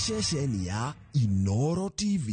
Ceceni ya Inoro TV.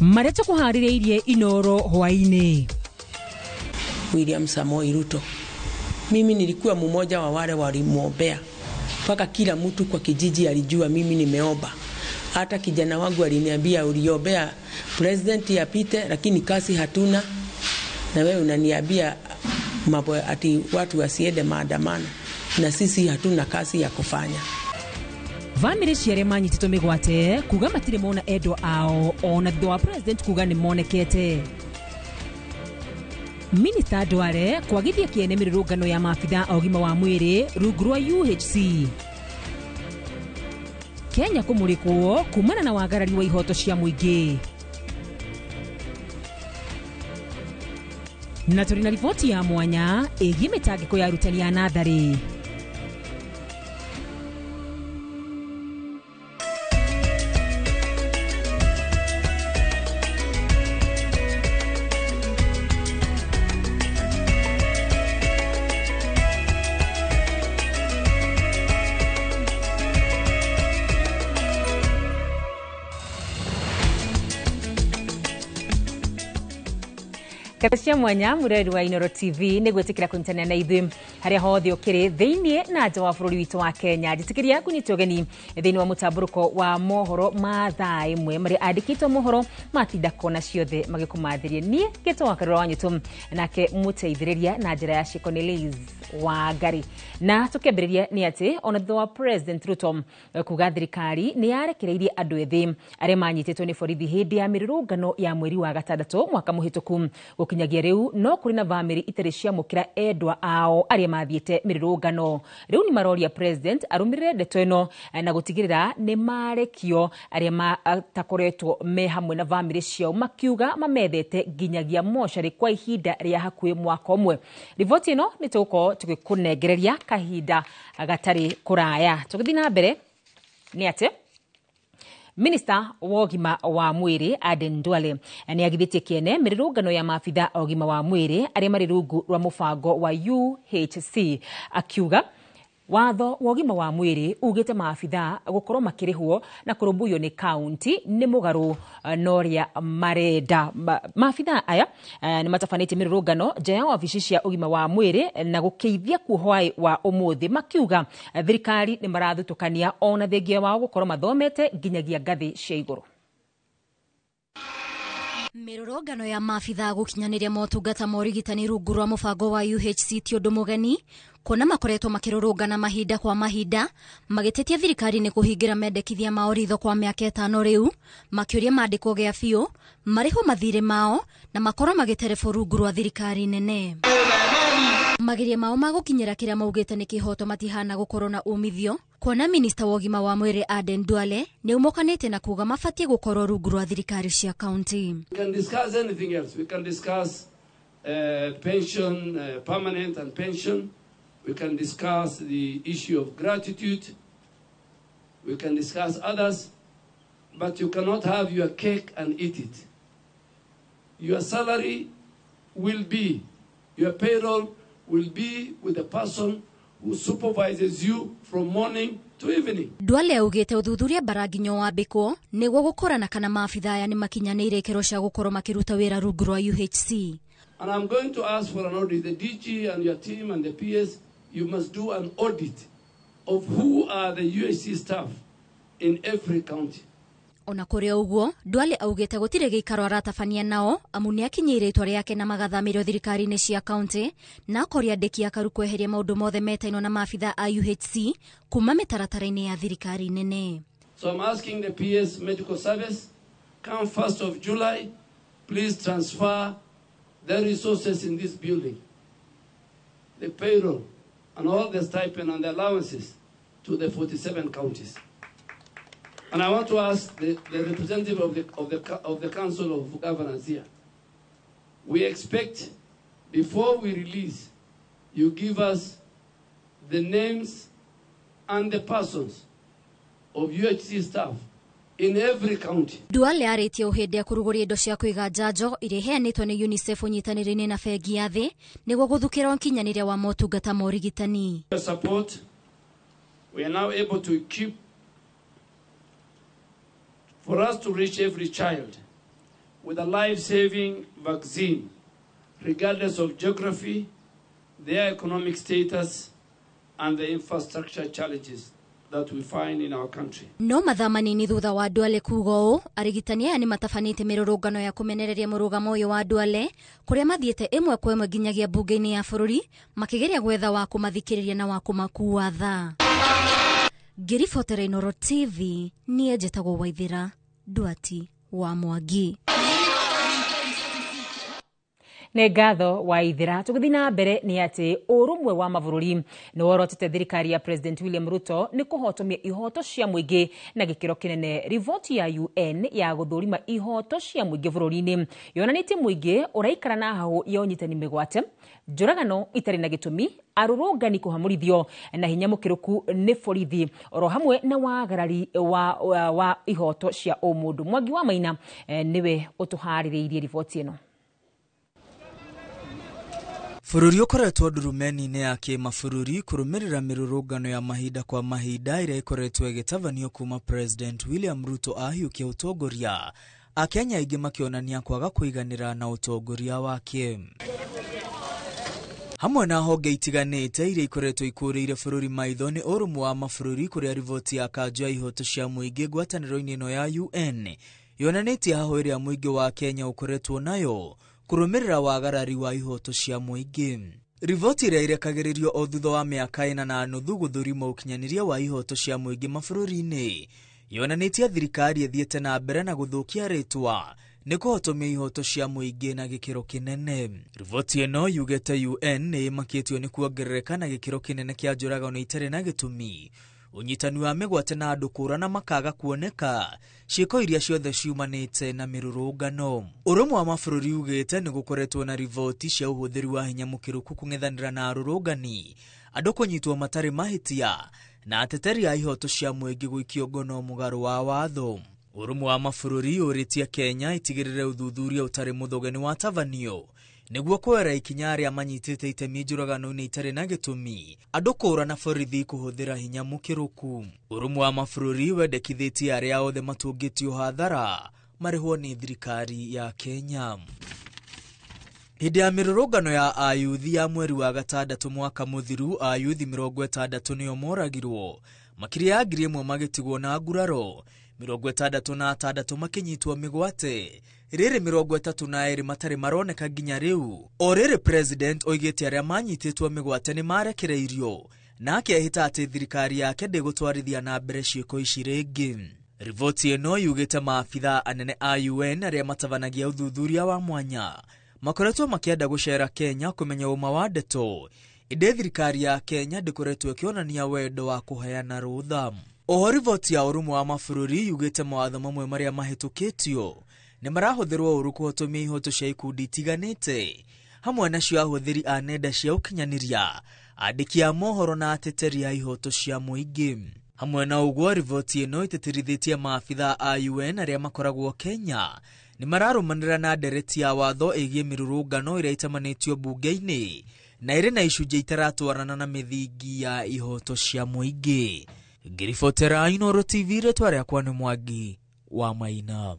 Marĩa tũkũharĩrĩirie Inoro hwaĩ-inĩ. William Samoei Ruto, mimi nilikuwa mmoja wa wale walimwombea, mpaka kila mtu kwa kijiji alijua mimi nimeomba. Hata kijana wangu aliniambia uliombea president apite, lakini kazi hatuna, na wewe unaniambia mambo ati watu wasiende maandamano, na sisi hatuna kazi ya kufanya. Bamĩrĩ cia arĩa manyitĩtwo mĩgwate kuga matirĩ mona endwa ao ona thutha wa president kuga nĩ monekete. Minista Duale kwagithia kĩene mĩrũrũngano ya maabitha a ũgima wa mwĩrĩ rungu rwa UHC. Kenya kũmũrĩkwo kumana na wagarari wa ihoto cia mũingĩ. Na tũrĩ na riboti ya mwanya ĩgiĩ mĩtangĩko ya arutani a natharĩ. Cia mwanya mũreri wa Inoro TV nĩ gwĩtĩkĩra kũnyitanĩra na ithuĩ harĩa hothe ũkĩrĩ thĩinĩ na nja wa bũrũri witũ wa Kenya. Njĩtĩkĩria kũnyita ũgeni thĩinĩ wa mũtambũrũko wa mohoro ma thaa ĩmwe marĩa andĩkĩtwo mohoro matinda kona ciothe magĩkũmathĩrie. Niĩ ngĩtwo wa Karura wa Nyũtũ, nake mũteithĩrĩria na njĩra ya ciĩko nĩ Liz Wangari. Na tũkĩambĩrĩria nĩ atĩ ona thutha wa President Ruto kuga thirikari nĩ yarekereirie andũ ethĩ arĩa manyitĩtwo nĩ borithi hĩndĩ ya mĩrũrũngano ya mweri wa gatandatũ mwaka mũhĩtũku, gũkinyagia rĩu no kũrĩ na bamĩrĩ itarĩ ciamũkĩra endwa ao arĩa mathiĩte mĩrũrũngano. Rĩu nĩ maroria president arũmĩrĩre ndeto ĩno na gũtigĩrĩra nĩ marekio arĩa matakoretwo me hamwe na bamĩrĩ ciao, makiuga mamethete nginyagia mocarĩ kwa ihinda rĩa hakuhĩ mwaka ũmwe. Riboti ĩno nĩ tũgũkorwo tũgĩkũnengereria kahinda gatarĩ kũraya. Tũgĩthiĩ na mbere nĩ atĩ Minista wa ũgima wa mwĩrĩ Aden Duale nĩ agithĩtie kĩene mĩrũrũngano ya maabitha a ũgima wa mwĩrĩ arĩa marĩ rungu rwa mũbango wa UHC, akiuga watho wa ũgima wa mwĩrĩ ugĩte maabitha gũkorwo makĩrĩhwo na kũrũmbũiyo nĩ kaunti nĩ mũgarũ na ũrĩa marenda. Maabitha aya nĩ matabanĩtie mĩrũrũngano nja ya wabici cia ũgima wa mwĩrĩ na gũkĩithia kuo hwaĩ wa ũmũthĩ, makiuga thirikari nĩ marathutũkania ona thengia wao gũkorwo mathomete nginyagia ngathĩ cia igũrũ. Mĩrũrũngano ya maabitha gũkinyanĩria motungata ma ũrigitani rungu rwa mũbango wa UHC ti ũndũ mũgeni, kuona makoretwo makĩrũrũngana mahinda kwa mahinda magĩtetia thirikari nĩ kũhingĩra mendekithia ma ũritho kwa mĩaka ĩtano rĩu, makĩũria mandĩkwo gĩa biũ marĩhwo mathirĩ mao na makorwo magĩterebwo rungu rwa thirikari nene. Mageria mao ma gũkinyĩra kĩrĩa maugĩte nĩ kĩhoto matihana gũkorwo na umithio, kuona minista wa ũgima wa mwĩrĩ Aden Duale nĩ ũmokanĩte na kuga mabatiĩ gũkorwo rungu rwa thirikari cia kaunti. We can discuss anything else. We can discuss pension, permanent and pension. We can discuss the issue of gratitude. We can discuss others, but you cannot have your cake and eat it. Your salary will be, your payroll will be with the person who supervises you from morning to evening. Duale augĩte ũthuthuria bara nginyo wambĩkwo nĩguo gũkorana kana maabitha aya nĩ makinyanĩire ikĩro cia gũkorwo makĩruta wĩra rungu rwa UHC. And I'm going to ask for an audit. The DG and your team and the PS, you must do an audit of who are the UHC staff in every county. Ona kũrĩ ũguo, Duale augĩte gũtirĩ gĩikaro aratabania nao amu nĩ akinyĩire itua rĩake na magathamĩrio thirikari-inĩ cia kaunti na akoria andĩki akaru kweheria maũndũ mothe metainwo na maabitha a UHC kuma mĩtaratara-inĩ ya thirikari nene. So I'm asking the PS Medical Service, come 1st of July, please transfer the resources in this building, the payroll and all the stipend and the allowances to the 47 counties. And I want to ask the representative of the Council of Governors here. We expect, before we release, you give us the names and the persons of UHC staff in every county. Duale arĩtie hĩndĩ ya kũrugũria indo cia kũiga njanjo iria iheanĩtwo nĩ UNICEF ũnyitanĩri-inĩ na bengi ya thĩ nĩguo gũthukĩra ũkinyanĩria wa motungata ma ũrigitani. Support, we are now able to equip for us to reach every child with a life-saving vaccine, regardless of geography, their economic status, and the infrastructure challenges that we find in our country. No mathaa manini thutha wa Duale kuga ũũ, arigitani aya nĩ matabanĩte mĩrũrũngano ya kũmenereria mũrũgamo ũyũ wa Duale kũrĩa mathiĩte ĩmwe kwa ĩmwe nginyagia mbunge-inĩ ya bũrũri makĩgeria gwetha wa kũmathikĩrĩria na wa kũmakua tha. Ngĩribotera Inooro TV, niĩ njĩtagwo Waithĩra Nduati wa Mwangi. Nĩ ngatho Waithĩra. Tũgĩthiĩ na mbere nĩ atĩ ũrũmwe wa mabũrũri nĩ worotete thirikari ya President William Ruto nĩ kũhotomia ihoto cia mũingĩ na gĩkĩro kĩnene. Riboti ya UN ya gũthũrima ihoto cia mũingĩ bũrũri-inĩ yonanĩtie mũingĩ ũraikara na hahũ ya ũnyitani mĩgwate, njũragano itarĩ na gĩtũmi, arũrũngani kũhamũrithio na hinya mũkĩrũku nĩ borithi, oro hamwe na wagarari wa ihoto cia ũmũndũ. Mwangi wa Maina nĩwe ũtũharĩrĩirie riboti ĩno. Bũrũri ũkoretwo ndurumeni-inĩ ya kĩmabũrũri kũrũmĩrĩra mĩrũrũngano ya mahinda kwa mahinda ĩrĩa ĩkoretwo ĩgĩtabanio kuma President William Ruto ahiũkia ũtongoria, Akenya aingĩ makĩonania kwaga kũiganĩra na ũtongoria wake. Hamwe na honge itiganĩte iria ikoretwo ikũrĩire bũrũri maitho nĩ ũrũmwe wa mabũrũri kũrĩa riboti ya kanjũ ya ihoto cia mũingĩ ngwatanĩro-inĩ ĩno ya UN yonanĩtie hahũ ĩrĩa mũingĩ wa Kenya ũkoretwo nayo kũrũmĩrĩra wagarari wa ihoto cia mũingĩ. Riboti ĩrĩa ĩrekagĩrĩrio o thutha wa mĩaka 4.5 gũthũrima ũkinyanĩria wa ihoto cia mũingĩ mabũrũri-inĩ yonanĩtie thirikari ĩthiĩte na mbere na gũthũkia rĩtwa nĩ kũhotomia ihoto cia mũingĩ na gĩkĩro kĩnene. Riboti ĩno yugĩte UN nĩ ĩmakĩtio nĩ kuongerereka na gĩkĩro kĩnene kĩa njũragano itarĩ na gĩtũmi, ũnyitani wa mĩgwate na andũ kũũra na makaga kuoneka, ciĩko iria ciothe ciumanĩte na mĩrũrũngano. Ũrũmwe wa mabũrũri ugĩte nĩ gũkoretwo na riboti cia ũhũthĩri wa hinya mũkĩrũku kũng'ethanĩra na arũrũngani, andũ kũnyitwo matarĩ mahĩtia, na ateteri a ihoto cia mũingĩ gũikio ngono mũgarũ wa watho. Ũrũmwe wa mabũrũri ũrĩtie Kenya ĩtigĩrĩre ũthuthuria ũtarĩ mũthoge nĩ watabanio nĩguo kuoera ikinya arĩa manyitĩte itemi njũragano-inĩ itarĩ na gĩtũmi, andũ kũũra na borithi kũhũthĩra hinya mũkĩrũku. Ũrũmwe wa mabũrũri wendekithĩtie arĩa othe matũngĩtio hathara marĩhwo nĩ thirikari ya Kenya. Hĩndĩ ya mĩrũrũngano ya ayuthi ya mweri wa gatandatũ mwaka mũthiru, ayuthi 60 nĩo moragirwo, makĩria ya 1,000 magĩtigwo na nguraro, 66 makĩnyitwo mĩgwate, rĩrĩ 32 matarĩ maroneka nginya rĩu. O rĩrĩ President oigĩte arĩa manyitĩtwo mĩgwate nĩ marekereirio na akehĩta atĩ thirikari yake ndĩgũtwarithia na mbere ciĩko ici rĩngĩ. Riboti ĩno yugĩte maabitha anene a UN arĩa matabanagia ũthuthuria wa mwanya makoretwo makĩenda gũcera Kenya kũmenya ũma wa ndeto, ĩndĩ thirikari ya Kenya ndĩkoretwo ĩkĩonania wendo wa kũheana rũtha. Oho riboti ya ũrũmwe wa mabũrũri yugĩte mawatho mamwe marĩa mahĩtũkĩtio nĩ marahũthĩrwo ũru kũhotomia ihoto cia ikundi itiganĩte, hamwe nacio ahũthĩri a nenda cia ũkinyanĩria, andĩki a mohoro na ateteri a ihoto cia mũingĩ. Hamwe na ũguo, riboti ĩno ĩtĩtĩrithĩtie maabitha a UN arĩa makoragwo Kenya nĩ mararũmanĩra na ndereti ya watho ĩgiĩ mĩrũrũngano ĩrĩa ĩtamanĩtio mbunge-inĩ na ĩrĩ na icunjĩ itaratwarana na mĩthingi ya ihoto cia mũingĩ. Ngĩribotera Inooro TV, rĩtwa rĩakwa nĩ Mwangi wa Maina.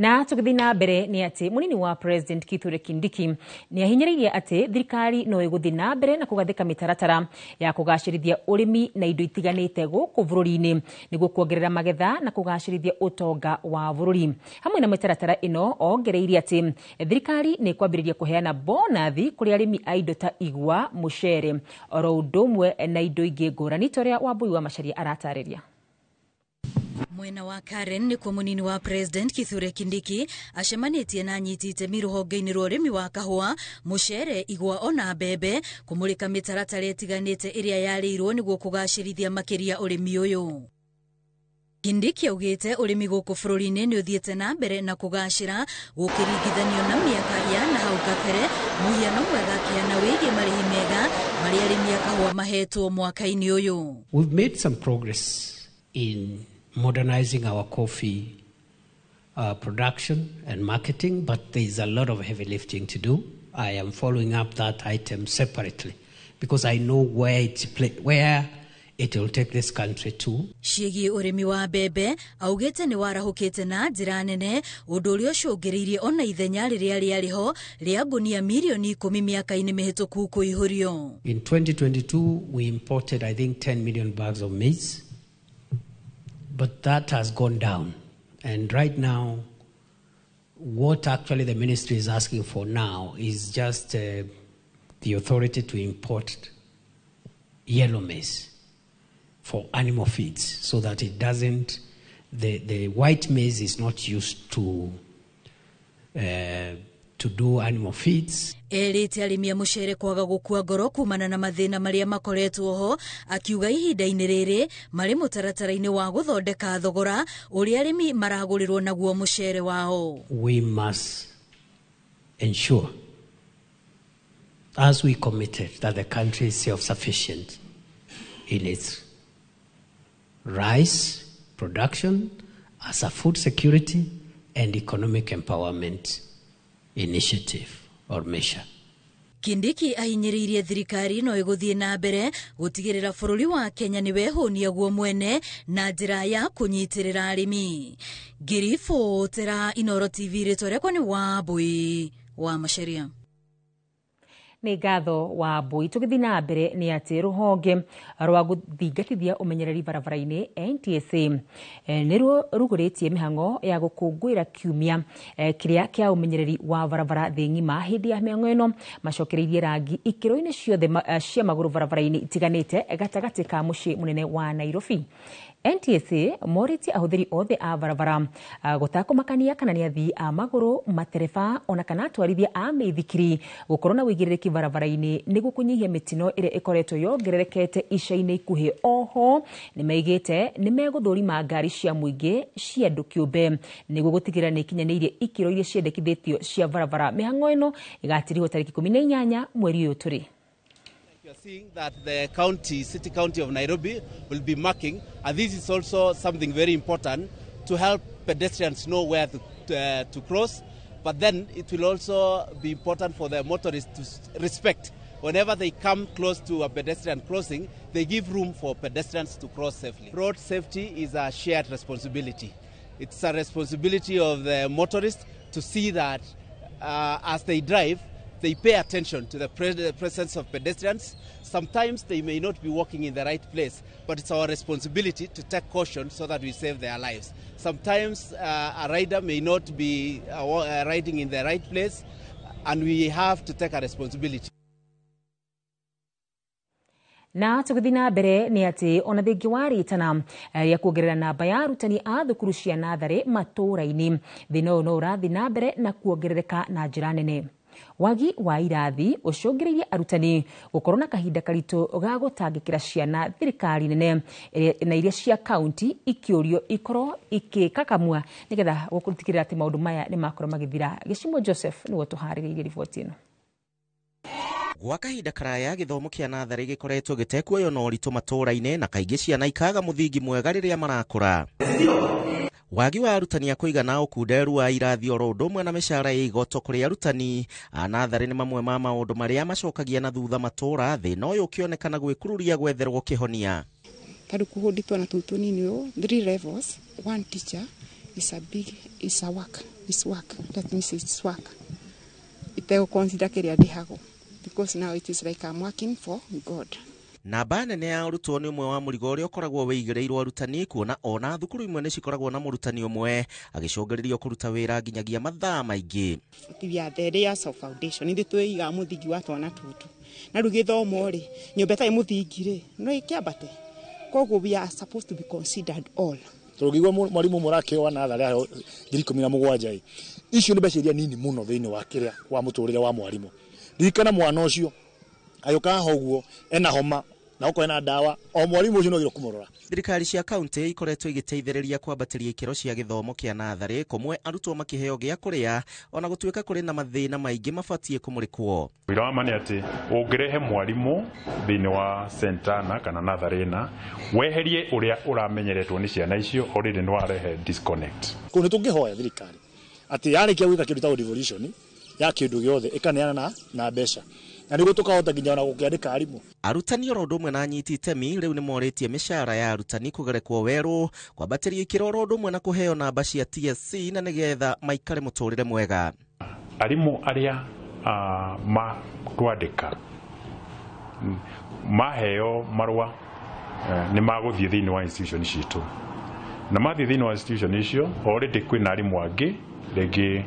Na tũgĩthiĩ na mbere nĩ atĩ mũnini wa President Kithure Kindiki nĩ ahinyĩrĩirie atĩ thirikari no ĩgũthiĩ na mbere na kũgathĩka mĩtaratara ya kũgacĩrithia ũrĩmi na indo itiganĩte gũkũ bũrũri-inĩ nĩguo kuongerera magetha na kũgacĩrithia ũtonga wa bũrũri. Hamwe na mĩtaratara ĩno, ongereire atĩ thirikari nĩ ĩkwambĩrĩria kũheana bonathi kũrĩ arĩmi a indo ta igwa, mũcere, oro ũndũ ũmwe na indo ingĩ ngũrani ta ũrĩa Wambui wa Macharia aratarĩria. Mwena wa Karen nĩkuo mũnini wa President Kithure Kindiki acemanĩtie na anyiti itemi rũhonge-inĩ rwa ũrĩmi wa kahũa, mũcere, igwa ona mbembe kũmũrĩka mĩtaratara ĩtiganĩte ĩrĩa yarĩirwo nĩguo kũgacĩrithia makĩria ũrĩmi ũyũ. Kindiki augĩte ũrĩmi gũkũ bũrũri-inĩ nĩ ũthiĩte na mbere na kũgacĩra gũkĩringithanio na mĩaka ya na hau kabere, mũhiano mwega akĩheana wĩgiĩ marĩhi mega marĩa arĩmi a kahũa mahetwo mwaka-inĩ ũyũ. We've made some progress in modernizing our coffee production and marketing, but there is a lot of heavy lifting to do. I am following up that item separately because I know where it will take this country to. Ciĩgiĩ ũrĩmi wa mbembe augĩte nĩ warahũkĩte na njĩra nene, ũndũ ũrĩa ũcũngĩrĩirie ona ithenya rĩrĩa rĩarĩ ho rĩa ngũnia mirioni 10 mĩaka-inĩ mĩhĩtũku kũihũrio. In 2022 we imported, I think, 10 million bags of maize, but that has gone down. And right now, what actually the ministry is asking for now is just the authority to import yellow maize for animal feeds, so that it doesn't, the white maize is not used to do animal feeds. Erĩte arĩmi a mũcere kwaga gũkua ngoro kumana na mathĩna marĩa makoretwo ho, akiuga ihinda-inĩ rĩrĩ marĩ mũtaratara-inĩ wa gũthondeka thogora ũrĩa arĩmi maragũrĩrwo naguo mũcere wao. We must ensure, as we committed, that the country is self-sufficient in its rice production as a food security and economic empowerment initiative or measure. Kindiki ahinyĩrĩirie thirikari no ĩgũthiĩ na mbere gũtigĩrĩra bũrũri wa Kenya nĩ wehũnia guo mwene na njĩra ya kũnyitĩrĩra arĩmi. Ngĩribotera Inooro TV, rĩtwa rĩakwa nĩ Wambui wa Macharia. Nĩ ngatho wa Mbui. Tũgĩthiĩ na mbere nĩ atĩ rũhonge rwa gũthingatithia ũmenyereri barabara-inĩ NTSA nĩruo rugũrĩtie mĩhang'o ya gũkũngũĩra kiumia kĩrĩa kĩa ũmenyereri wa barabara thĩ ng'ima. Hĩndĩ ya mĩhang'o ĩno macokereirie rangi ikĩro-inĩ ciothe cia magũrũ barabara-inĩ itiganĩte gatagatĩ ka mũciĩ mũnene wa Nairobi. NTSA morĩtie ahũthĩri othe a barabara gũtakũmakania kana nĩ athii a magũrũ, matereba ona kana atwarithia a mĩithikiri gũkorwo na ũigĩrĩrĩki barabara-inĩ nĩguo kũnyihia mĩtino ĩrĩa ĩkoretwo yongererekete ica-inĩ ikuhĩ. Oho nĩ maigĩte nĩ megũthũrima ngari cia mũingĩ cia andũ kĩũmbe nĩguo gũtigĩrĩra nĩ ikinyanĩirie ikĩro iria ciendekithĩtio cia barabara. Mĩhang'o ĩno ĩgatirihwo tarĩki 18 mweri ũyũ tũrĩ. We are seeing that the county, city county of Nairobi will be marking, and this is also something very important to help pedestrians know where to cross. But then it will also be important for the motorists to respect. Whenever they come close to a pedestrian crossing, they give room for pedestrians to cross safely. Road safety is a shared responsibility. It's a responsibility of the motorists to see that as they drive, they pay attention to the presence of pedestrians. Sometimes they may not be walking in the right place, but it's our responsibility to take caution so that we save their lives. Sometimes a rider may not be riding in the right place, and we have to take a responsibility. Na tũgĩthiĩ na mbere nĩ atĩ ona thengia wa rĩtana rĩa kuongerera namba ya arutani a thukuru cia natharĩ matũũra-inĩ, thĩna ũyũ no ũrathiĩ na mbere na kuongerereka na njĩra nene. Wagi wa irathi ũcũngĩrĩirie arutani gũkorwo na kahinda karitũ ga gũtangĩkĩra ciana thirikari nene na iria cia kaunti ikĩũrio ikorwo ikĩkakamua nĩgetha gũtigĩrĩra atĩ maũndũ maya nĩ makorwo magĩthira. Gĩcimo Joseph nĩwe tũharĩrĩirie riboti ĩno. Gwa kahinda karaya gĩthomo kĩa natharĩ gĩkoretwo gĩtekuoywo na ũritũ matũũra-inĩ na kaingĩ ciana ikaga mũthingi mwega rĩrĩa marakũra. Wagi wa arutani a kũigana, ũkunderu wa irathi oro ũndũ ũmwe na mĩcara ya igoto kũrĩ arutani a natharĩ nĩ mamwe ma maũndũ marĩa macokagia na thutha matũũra, thĩna ũyũ ũkĩonekana gwĩkururia gwetherwo kĩhonia. Tarĩu kũhũndi twana tũu tũnini ũũ, 3 levels, one teacher is a big, is a work, is work, that means it's work. Itegũ consider kĩrĩa ndĩhagwo, because now it is like I'm working for God. Namba nene ya arutwo nĩ ũmwe wa mũrigo ũrĩa ũkoragwo wĩigĩrĩirwo arutani, kuona ona thukuru imwe nĩ cikoragwo na mũrutani ũmwe agĩcũngĩrĩrio kũruta wĩra nginyagia mathaa maingĩ. We are the layers of foundation, ithuĩ twĩigaga mũthingi wa twana tũtũ, na rĩu gĩthomo rĩ, nyũmba ĩtarĩ mũthingi rĩ, no ĩkĩambate. Koguo we are supposed to be considered all. Tondũ ũngĩigua mwarimũ ũmwe ũrakĩheo wa natharĩ aheo 17,000, icio nĩ mbeca iria nini mũno thĩinĩ wa kĩrĩa wa mũtũrĩre wa mwarimũ. Ririkana mwana ũcio agĩũka haha ũguo ena homa na okorwo ena ndawa, o mwarimũ ũcio no agĩrĩirwo kũmũrora. Thirikari cia kaunti ikoretwo igĩteithĩrĩria kwambatĩria ikĩro cia gĩthomo kĩa natharĩ, kũmwe arutwo makĩheo gĩa kũrĩa ona gũtuĩka kũrĩ na mathĩna maingĩ mabatiĩ kũmũrĩkwo. Ũira wa ma nĩ atĩ ũngĩrehe mwarimũ thĩinĩ wa sentana kana natharĩ ĩna, weherie ũrĩa ũramenyeretwo nĩ ciana icio, already nĩ warehe disconnect. Kũu nĩ tũngĩhoya thirikari atĩ yarĩkia gwĩka kĩndũ ta devolution ya kĩndũ gĩothe ĩkaneana na mbeca, na nĩguo tũkahota nginya ona gũkĩandĩka arimũ. Arutani oro ũndũ ũmwe na anyiti itemi rĩu nĩ morĩtie mĩcara ya arutani kũgerekwo werũ, kwambatĩrio ikĩro oro ũndũ ũmwe na kũheo namba cia TSC na nĩgetha maikare mũtũrĩre mwega. Arimũ arĩa makwandĩka maheo marũa nĩ magũthiĩ thĩinĩ wa institution citũ, na mathiĩ thĩinĩ wa institution icio already kwĩna arimũ angĩ rĩngĩ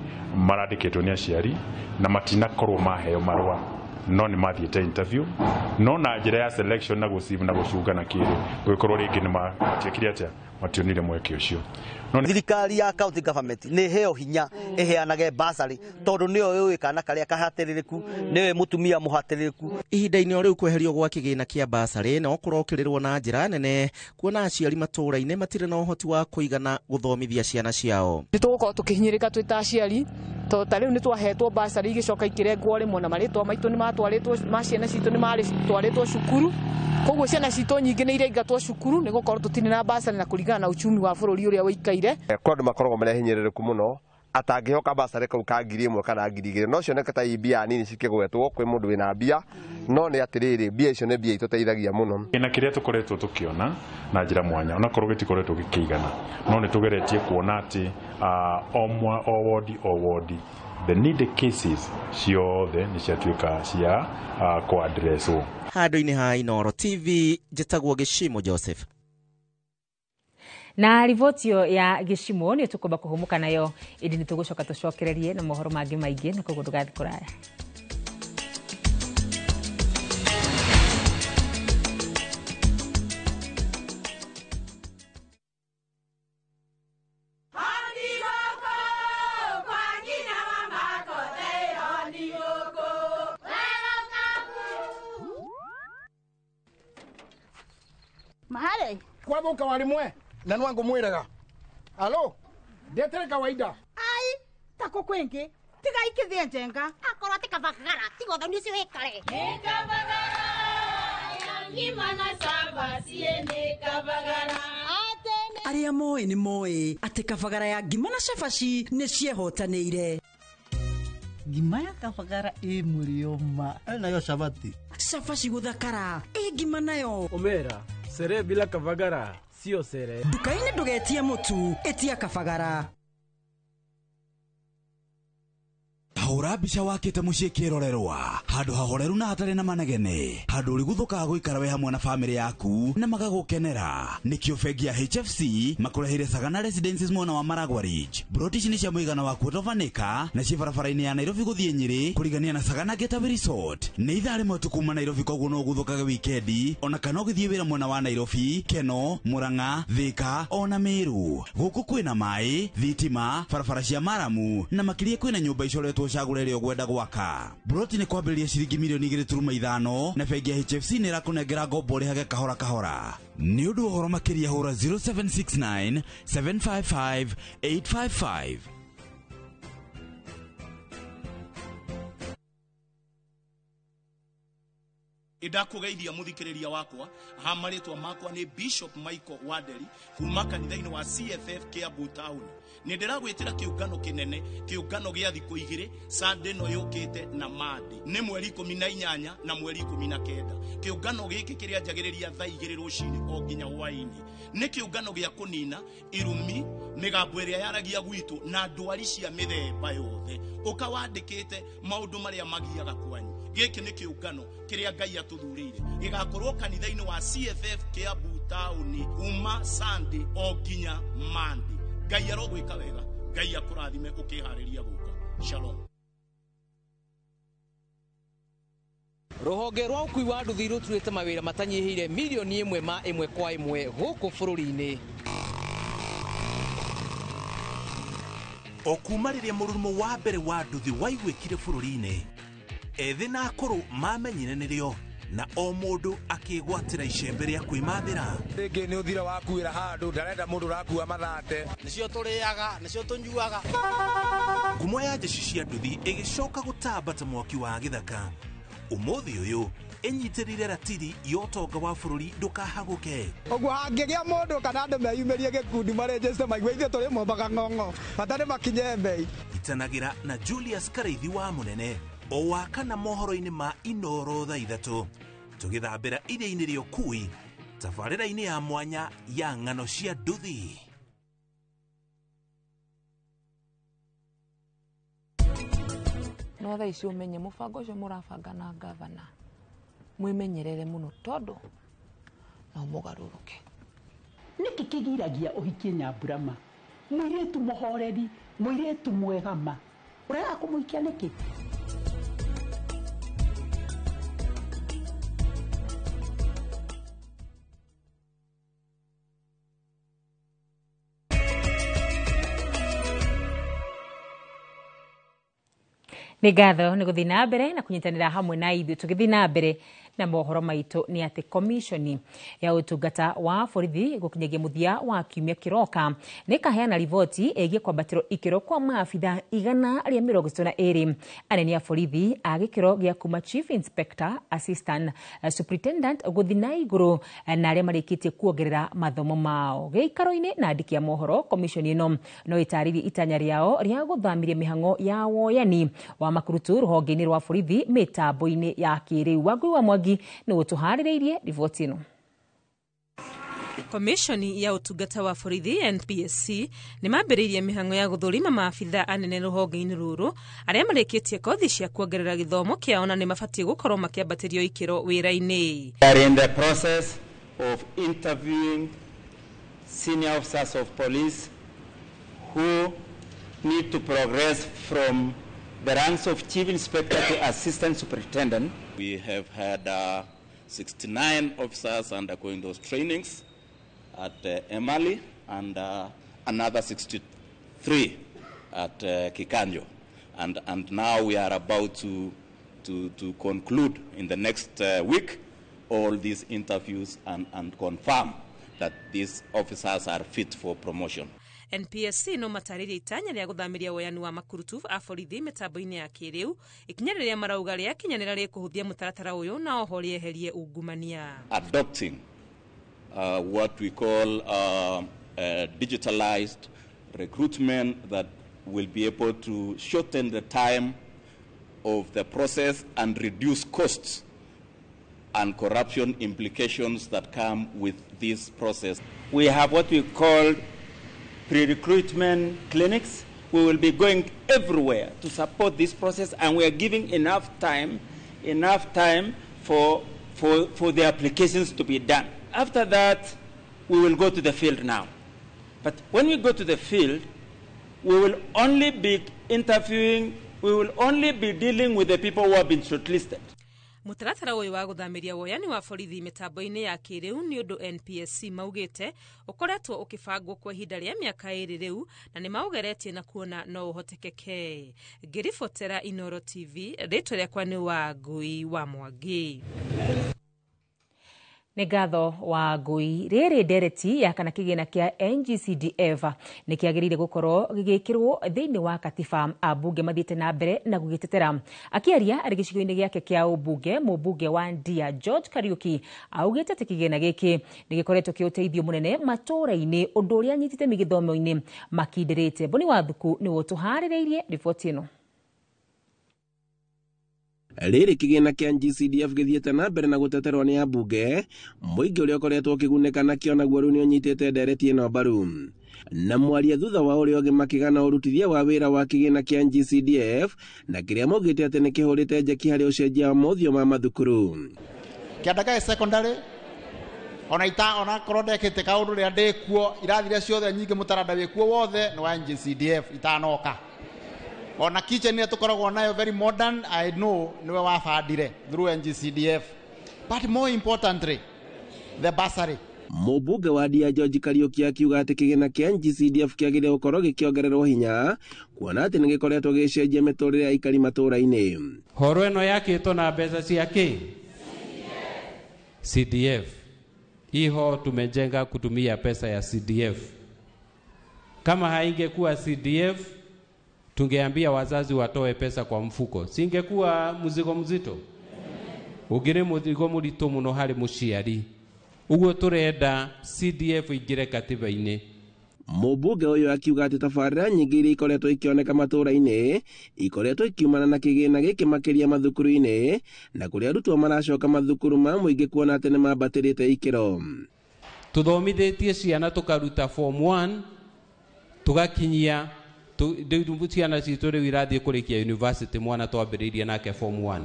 marandĩkĩtwo nĩ aciari na matinakorwo maheo marũa, no nĩ mathiĩte interview, no na njĩra ya selection na gũcibu na gũcunga na kĩrĩ gũgĩkorwo rĩngĩ nĩ matiekire atĩa, mationire mweke ũcio. Thirikari ya county government nĩ heo hinya ĩheanage basarĩ tondũ nĩyo yũĩ kana karĩa kahatĩrĩrĩku, nĩyo mũtumia mũhatĩrĩrĩku. Ihinda-inĩ o rĩu kweherio gwa kĩgĩna kĩa basarĩ no kũrokĩrĩrwo na njĩra nene kuona aciari matũũra-inĩ matirĩ na ũhoti wa kũigana gũthomithia ciana ciao. Nĩ tũgũkorwo tũkĩhinyĩrĩka twĩ ta aciari tondũ ta rĩu nĩ twahetwo basarĩ igĩcoka ikĩrengwo rĩmwe na marĩtwa maitũ nĩ matwarĩtwo, ma ciana citũ nĩ matwarĩtwo cukuru, koguo ciana citũ nyingĩ nĩ iraingatwo cukuru nĩ gũkorwo tũtirĩ na basarĩ na kũringana na uchumi wa bũrũri ũrĩa ũikaire. Kwĩ andũ makoragwo marĩ ahinyĩrĩrĩku mũno atangĩhoka basarĩ kau ka 1,000 kana 2,000, no cioneke ta i mbia nini cikĩgwetwo kwĩ mũndũ wĩna mbia, no nĩ atĩrĩrĩ mbia icio nĩ mbia itũteithagia mũno. Na kĩrĩa tũkoretwo tũkĩona na njĩra mwanya onakorwo gĩtikoretwo gĩkĩigana, no nĩ tũgeretie kuona atĩ o wodi o wodi the needed cases ciothe nĩ ciatuĩka cia kũaddresswo. Handũ-inĩ ha Inooro TV njĩtagwo Gĩcimo Joseph. Na riboti ĩyo ya Gĩcimo nĩ tũkwamba kũhũmũka nayo, ĩndĩ nĩ tũgũcoka tũcokererie na mohoro mangĩ maingĩ, na koguo ndũgathiĩ kũraya. Mahare kwathuka warimwe na nwangu mwiraga alo ndetere kawaida ai tako kwingi tiga ikithie njenga akorwo ti kabagara tiga uthoni ucio wikare ni kabagara ya ngima na cabaci ni kabagara. Arĩa moĩ nĩ moĩ atĩ kabagara ya ngima na cabaci nĩ ciehotanĩire. Ngima ya kabagara ĩ mũrĩo ma nayo cabaci cabaci gũthakara ĩ ngima nayo omera sere bila kabagara sio sere. Nduka-inĩ ndũgetie mũtu, ĩtia kabagara. Hũra mbica wakĩte mũciĩ kĩrorerwa, handũ hahoreru na hatarĩ na manegene, handũ ũrĩguthũkaga gũikara wĩ hamwe na bamĩrĩ yaku na magagũkenera. Nĩkĩo bengi ya HFC makũreheire Sagana Residences mwena wa Maragwa Ridge. Broti ici nĩ cia mũigana wa quarter of an acre na ciĩ barabara-inĩ ya Nairobi gũthiĩ Nyĩrĩ kũrigania na Sagana Getaway Resort. Nĩ ithaa rĩmwe tu kuma Nairobi, koguo no ũguthũkage wikendi ona kana ũgĩthiĩ wĩra mwena wa Nairobi, Keno, Murang'a, Thika ona Meru. Gũkũ kwĩna maĩ, thitima, barabara cia maramu na makĩria kwĩna nyũmba icoretwo cagũra ĩrĩa ũgwenda gwaka. Broti nĩ kwambĩrĩria ciringi milioni 2.5 na bengi ya HFC nĩ ĩrakũnengera ngombo ũrĩhage kahora kahora. Nĩ ũndũ wa ũhoro makĩria hũra 0769 755 855. Ndakũgeithia mũthikĩrĩria wakwa ha marĩtwa makwa nĩ Bishop Michael Wanderi kuma kanitha-inĩ wa CFF Kiambu Town. Nĩ ndĩragwĩtĩra kĩũngano kĩnene, kĩũngano gĩa thikũ igĩrĩ Sunday ĩno yũkĩte na Monday nĩ mweri 18 na mweri 19. Kĩũngano gĩkĩ kĩrĩanjagĩrĩria thaa 2 rũcinĩ o nginya hwaĩ-inĩ. Nĩ kĩũngano gĩa kũnina irumi, mĩgambo ĩrĩa yaragia gwitũ na ndwari cia mĩthemba yothe. Ũka wandĩkĩte maũndũ marĩa magiaga kwanyu. Gĩkĩ nĩ kĩũngano kĩrĩa Ngai atũthurĩire, gĩgakorwo kanitha-inĩ wa CFF Kiambu Town kuma Sunday o nginya Monday. Ngai arogwĩka wega, Ngai akũrathime ũkĩharĩria gũka. Shalom. Rũhonge rwa ũkui wa nduthi rũturĩte mawĩra matanyihĩire milioni 1 ma 1 kwa 1 gũkũ bũrũri-inĩ. O kuma rĩrĩa mũrurumo wa mbere wa nduthi waiguĩkire bũrũri-inĩ, ethĩ na akũrũ mamenyire nĩrĩo na o mũndũ akĩgwatĩra icembe rĩa kwĩmathĩra. Rĩngĩ nĩ ũthira wakuĩra handũ, ndarenda mũndũ ũrakua mathate. Nĩcio tũrĩaga, nĩcio tũnyuaga. Ngumo ya jeshi cia nduthi ĩgĩcoka gũtamba ta mwaki wa gĩthaka. Ũmũthĩ ũyũ ĩnyitĩrĩire ratiri ya ũtonga wa bũrũri ndũkahagũke. Ũguo hangĩgĩa mũndũ kana andũ meyumĩrie gĩkundi marĩnjĩte maigue ithuĩ tũrĩ mombaga ng'ong'o bata nĩ makinye mbei. Itanagĩra na Julius Karaithi wa Mũnene o wa kana mohoro-inĩ ma Inoro thaa 3 tũgĩthambĩra iria-inĩ rĩa ũkui tabarĩra-inĩ ya mwanya ya ng'ano cia nduthi. No thaa ici ũmenye mũbango ũcio mũrabanga na gavana mwimenyerere muno tondu no mugaruruke. Niki kigiragia uhikie Nyamburama muiritu muhoreri muiritu mwega ma urega kumuhikia niki? Nĩ ngatho nĩ gũthiĩ na mbere na kũnyitanĩra hamwe na ithuĩ tũgĩthiĩ na mbere na mohoro maitũ nĩ atĩ komishoni ya ũtungata wa borithi gũkinyagia mũthia wa kiumia kĩroka nĩ ĩkaheana riboti ĩgiĩ kwambatĩrwo ikĩro kwa maabitha 132 anene a borithi a gĩkĩro gĩa kuma Chief Inspector, Assistant Superintendent gũthiĩ na igũrũ na arĩa marĩkĩtie kuongerera mathomo mao. Gĩikaro-inĩ na andĩki a mohoro, komishoni ĩno no ĩtarĩrie itanya rĩao rĩa gũthamiria mĩhang'o ya woyani wa makurutu rũhonge-inĩ rwa borithi mĩtambo-inĩ ya kĩrĩu. Wangui wa Mwangi nĩ ũtũharĩrĩirie riboti ĩno. Komishoni ya ũtungata wa borithi NPSC nĩ mambĩrĩirie mĩhang'o ya gũthũrima maabitha anene rũhonge-inĩ rũrũ arĩa marĩkĩtie kothi cia kuongerera gĩthomo kĩao na nĩ mabatiĩ gũkorwo makĩambatĩrio ikĩro wĩra-inĩ. We are in the process of interviewing senior officers of police who need to progress from the ranks of chief inspector to assistant superintendent. We have had 69 officers undergoing those trainings at Emali and another 63 at Kikanjo. And now we are about to conclude in the next week all these interviews and confirm that these officers are fit for promotion. NPSC no matarĩrie itanya rĩa gũthamiria woyani wa makurutu a borithi mĩtambo-inĩ ya kĩrĩu ikinya rĩrĩa marauga rĩakinyanĩra rĩkũhũthia mũtaratara ũyũ na oho rĩeherie ungumania. Adopting what we call digitalized recruitment that will be able to shorten the time of the process and reduce costs and corruption implications that come with this process. We have what we call pre-recruitment clinics. We will be going everywhere to support this process, and we are giving enough time for the applications to be done. After that, we will go to the field now. But when we go to the field, we will only be interviewing, we will only be dealing with the people who have been shortlisted. Mũtaratara ũyũ wa gũthamiria woyani wa borithi mĩtambo-inĩ ya kĩrĩu nĩ ũndũ NPSC maugĩte ũkoretwo ũkĩbangwo kwa ihinda rĩa mĩaka 2 rĩu na nĩ maũgeretie na kuona no ũhotekeke. Ngĩribotera Inoro TV, rĩtwa rĩakwa nĩ Wangui wa Mwangi. Nĩ ngatho wa Ngui. Rĩrĩ ndereti ya kana kĩgĩna kĩa NGCDF nĩ kĩagĩrĩire gũkorwo gĩgĩkĩrwo thĩinĩ wa katiba ambunge mathiĩte na mbere na gũgĩtetera. Akĩaria arĩ gĩcigo-inĩ gĩake kĩa ũmbunge, mũmbunge wa Ndia George Kariuki augĩte atĩ kĩgĩna gĩkĩ nĩ gĩkoretwo kĩ ũteithio mũnene matũũra-inĩ, ũndũ ũrĩa anyitĩte mĩgĩthomo-inĩ makindĩrĩte. Boni Wathuku nĩwe ũtũharĩrĩirie riboti ĩno. Rĩrĩ kĩgĩna kĩa NGCDF gĩthiĩte na mbere na gũteterwo nĩ ambunge, mũingĩ ũrĩa ũkoretwo ũkĩgunĩka nakĩo naguo rĩu nĩũnyitĩte ndereti ĩno mbaru. Na mwaria thutha wa ũrĩa ũngĩ makĩgana ũrutithia wa wĩra wa kĩgĩna kĩa NGCDF na kĩrĩa maugĩte atĩ nĩkĩhũrĩte njeki harĩ ũcenjia wa mothiũ ma mathukuru. Kĩandagaĩ secondary ona ita ona korwo ndekĩte kaũndũ rĩrĩa ndĩkuo irathi iria ciothe nyingĩ mũtaranda wĩkuo wothe nĩ wa NGCDF itanoka. Ona kitchen ĩrĩa tũkoragwo nayo very modern, I know niwe wabandire through NGCDF. But more importantly, the bursary. Mũmbunge wa Ndia George Kariuki akiuga atĩ kĩgĩna kĩa NGCDF kĩagĩrĩire gũkorwo gĩkĩongererwo hinya kuona atĩ nĩ gĩkoretwo gĩgĩcenjia mĩtũrĩre ya aikari matũũra-inĩ. Horo ĩno yakĩtwo na mbeca cia kĩ? CDF. Hii hall tumejenga kutumia pesa ya CDF. Kama haingekuwa CDF, tungeambia wazazi watoe pesa kwa mfuko, singekuwa mzigo mzito? Ũngĩrĩ mũzigo mũritũ mũno harĩ mũciari. Ũguo tũrenda CDF ingĩre katiba-inĩ. Mũmbunge ũyũ akiuga atĩ tabarĩra nyingĩ iria ikoretwo ikĩoneka matũũra-inĩ ikoretwo ikiumana na kĩgĩna gĩkĩ makĩria mathukuru-inĩ na kũrĩa arutwo maracoka mathukuru ma mũingĩ kuona atĩ nĩmambatĩrĩte ikĩro. Tũthomithĩtie ciana tũkaruta form 1 tũgakinyia rĩu ciana citũ rĩu irathiĩ kũrĩkia university, mwana twambĩrĩirie nake form 1,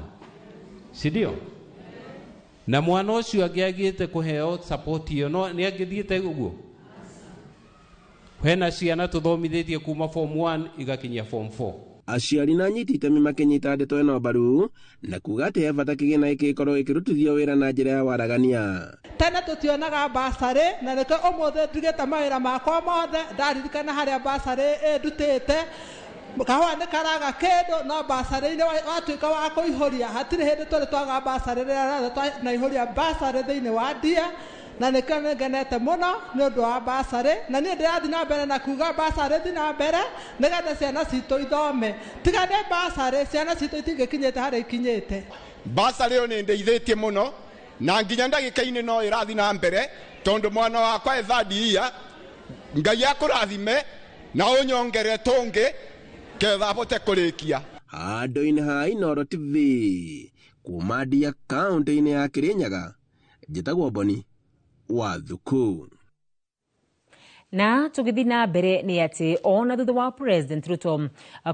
si ndio? Na mwana ũcio angĩagĩte kũheo support ĩyo no nĩ angĩthiĩte ũguo. Hena ciana tũthomithĩtie kuma form 1 igakinyia form 4. Aciari na anyiti itemi makĩnyita ndeto ĩno mbaru na kuga atĩ he bata kĩgĩna gĩkĩ gĩkorwo gĩkĩrutithio wĩra na njĩra ya waragania. Tene tũtionaga basarĩ na nĩkĩo ũmũthĩ ndigĩte mawĩra makwa mothe ndaririkana harĩa basarĩ ĩndutĩte. Kahũa nĩ karaga kĩndũ no basarĩ-inĩ watuĩka wa kũihũria, hatirĩ hĩndĩ tũrĩ twaga basarĩ rĩrĩa rĩothe twanaihũria basarĩ thĩinĩ wa ndia, na nĩkĩo nĩngenete mũno nĩ ũndũ wa basarĩ, na niĩ ndĩrathiĩ na mbere na kuga basarĩ thiĩ na mbere nĩgetha ciana citũ ithome. Tiga nĩ basarĩ ciana citũ itingĩkinyĩte harĩa ikinyĩte. Basarĩ ĩyo nĩ ĩndeithĩtie mũno na nginya ndagĩka-inĩ no ĩrathiĩ na mbere tondũ mwana wakwa e third year, Ngai akũrathime na ũnyongere tũngĩ ketha ahote kũrĩkia. Handũ-inĩ ha Inooro TV kuma Ndia kaũntĩ-inĩ ya Kĩrĩnyaga, njĩtagwo Boni wa Thuku. Na tũgĩthiĩ na mbere nĩ atĩ ona thutha wa President Ruto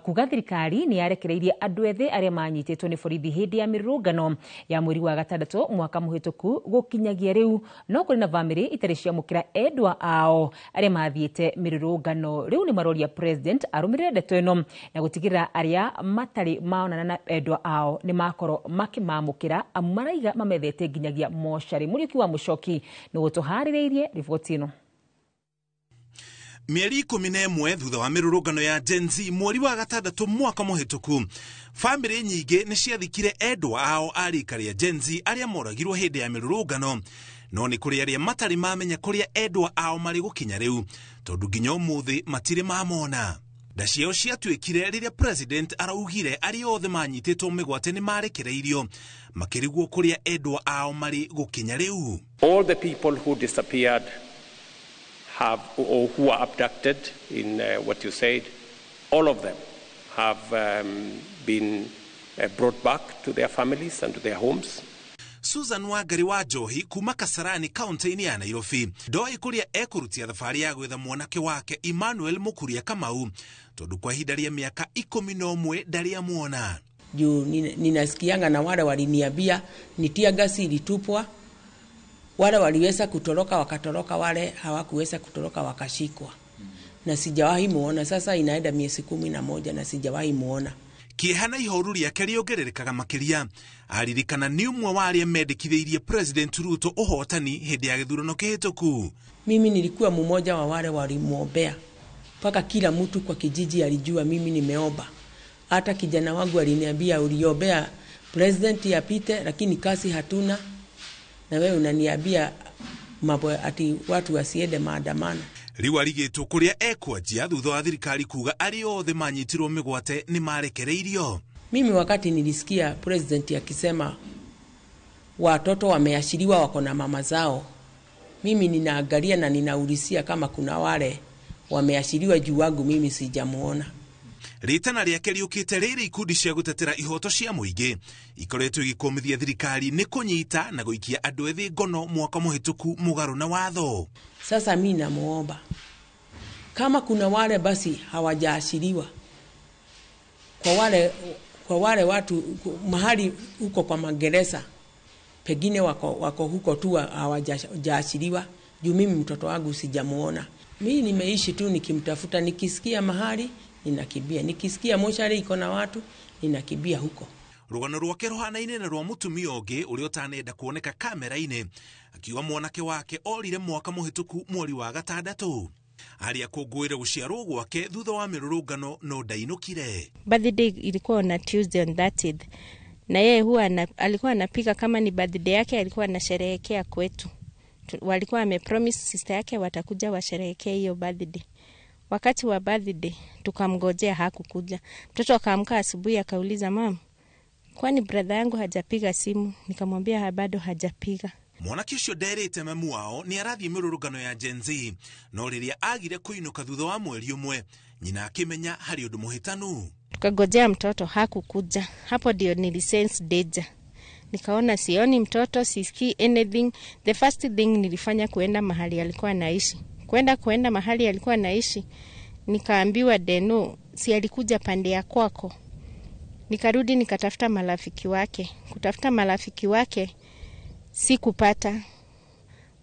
kuga thirikari nĩ yarekereirie andũ ethĩ arĩa manyitĩtwo nĩ borithi hĩndĩ ya mĩrũrũngano ya mweri wa gatandatũ mwaka mũhĩtũku gũkinyagia rĩu no kũrĩ na bamĩrĩ itarĩ ciamũkĩra endwa ao arĩa mathiĩte mĩrũrũngano. Rĩu nĩ maroria President arũmĩrĩre ndeto ĩno na gũtigĩrĩra arĩa matarĩ maonana na endwa ao nĩ makorwo makĩmamũkĩra amu maraiga mamethete nginyagia mocarĩ. Mũriũki wa Mũcoki nĩ gũtũharĩrĩirie riboti ĩno. Mĩeri 11 thutha wa mĩrũrũngano ya Gen Z mweri wa gatandatũ mwaka mũhĩtũku, bamĩrĩ nyingĩ nĩ ciathikire endwa ao a rika rĩa Gen Z arĩa moragirwo hĩndĩ ya mĩrũrũngano, no nĩ kũrĩ arĩa matarĩ mamenya kũrĩa endwa ao marĩ gũkinya rĩu tondũ nginya ũmũthĩ matirĩ mamona. Nda ciao ciatuĩkire rĩrĩa President araugire arĩa othe manyitĩtwo mĩgwate nĩ marekereirio makĩrigwo kũrĩa endwa ao marĩ gũkinya rĩu. All the people who disappeared have or who are abducted in what you said, all of them have been brought back to their families and to their homes. Susan Wangari wa Njohi kuma Kasarani kaunti-inĩ ya Nairobi ndoĩ kũrĩa ekũrutia thabarĩ ya gwetha mwanake wake Emmanuel Mũkuria Kamau tondũ kwa ihinda rĩa mĩaka 11 ndarĩ amuona. Juu ninasikianga na wale waliniambia ni tear gas ilitupwa, wale waliweza kutoroka wakatoroka, wale hawakuweza kutoroka wakashikwa. Na sijawahi muona. Sasa inaenda miezi 11 na sijawahi muona. Kĩeha na ihoru rĩake rĩongererekaga makĩria aririkana nĩ ũmwe wa arĩa mendekithĩirie President Ruto ũhotani hĩndĩ ya gĩthurano kĩhĩtũku. Mimi nilikuwa mmoja wa wale walimuombea, mpaka kila mtu kwa kijiji alijua mimi nimeomba. Hata kijana wangu aliniambia uliombea president apite, lakini kazi hatuna, na wewe unaniambia mambo ati watu wasiende maandamano. Rĩu arigĩtwo kũrĩa ekwanjia thutha wa thirikari kuga arĩa othe manyitirwo mĩgwate nĩ marekereirio. Mimi wakati nilisikia president akisema watoto wameashiriwa wako na mama zao, mimi ninaangalia na ninaulizia kama kuna wale wameashiriwa juu wangu mimi sijamuona. Rĩtana rĩake rĩũkĩte rĩrĩ ikundi cia gũtetera ihoto cia mũingĩ ikoretwo igĩkũmithia thirikari nĩ kũnyita na gũikia andũ ethĩ ngono mwaka mũhĩtũku mũgarũ na watho. Sasa mimi namuomba kama kuna wale basi hawajaashiriwa, kwa wale watu mahali huko kwa magereza pengine wako huko tu hawajaashiriwa, juu mimi mtoto wangu sijamuona. Mimi nimeishi tu nikimtafuta, nikisikia mahali ninakimbia, nikisikia moshari iko na watu ninakimbia huko. Rũgano rwake rũhanaine na rwa mũtumia ũngĩ ũrĩa ũtanenda kuoneka kamera-inĩ, akiuga mwanake wake orire mwaka mũhĩtũku mweri wa gatandatũ. Arĩa kũngũĩra gũciarwo gwake thutha wa mĩrũrũngano no ndainũkire. Birthday ilikuwa on a Tuesday on 30th. Na yeye huwa alikuwa anapika kama ni birthday yake, alikuwa anasherehekea kwetu. Walikuwa amepromise sister yake watakuja washerehekee hiyo birthday. Wakati wa birthday tukamngojea, hakukuja. Mtoto akaamka asubuhi akauliza, mama, kwani brother yangu hajapiga simu? Nikamwambia bado hajapiga. Mwanake ũcio nderĩte mamu wao nĩ arathiĩ mĩrũrũngano ya Gen Z, no rĩrĩa agire kũinũka thutha wa mweri ũmwe, nyina akĩmenya harĩ ũndũ mũhĩtanu. Tukagojea mtoto hakukuja. Hapo ndio nilisense danger. Nikaona sioni mtoto, sisikii anything. The first thing nilifanya kuenda mahali alikuwa anaishi. Kuenda mahali alikuwa anaishi, nikaambiwa Deno si alikuja pande ya kwako. Nikarudi nikatafuta marafiki wake. Kutafuta marafiki wake sikupata.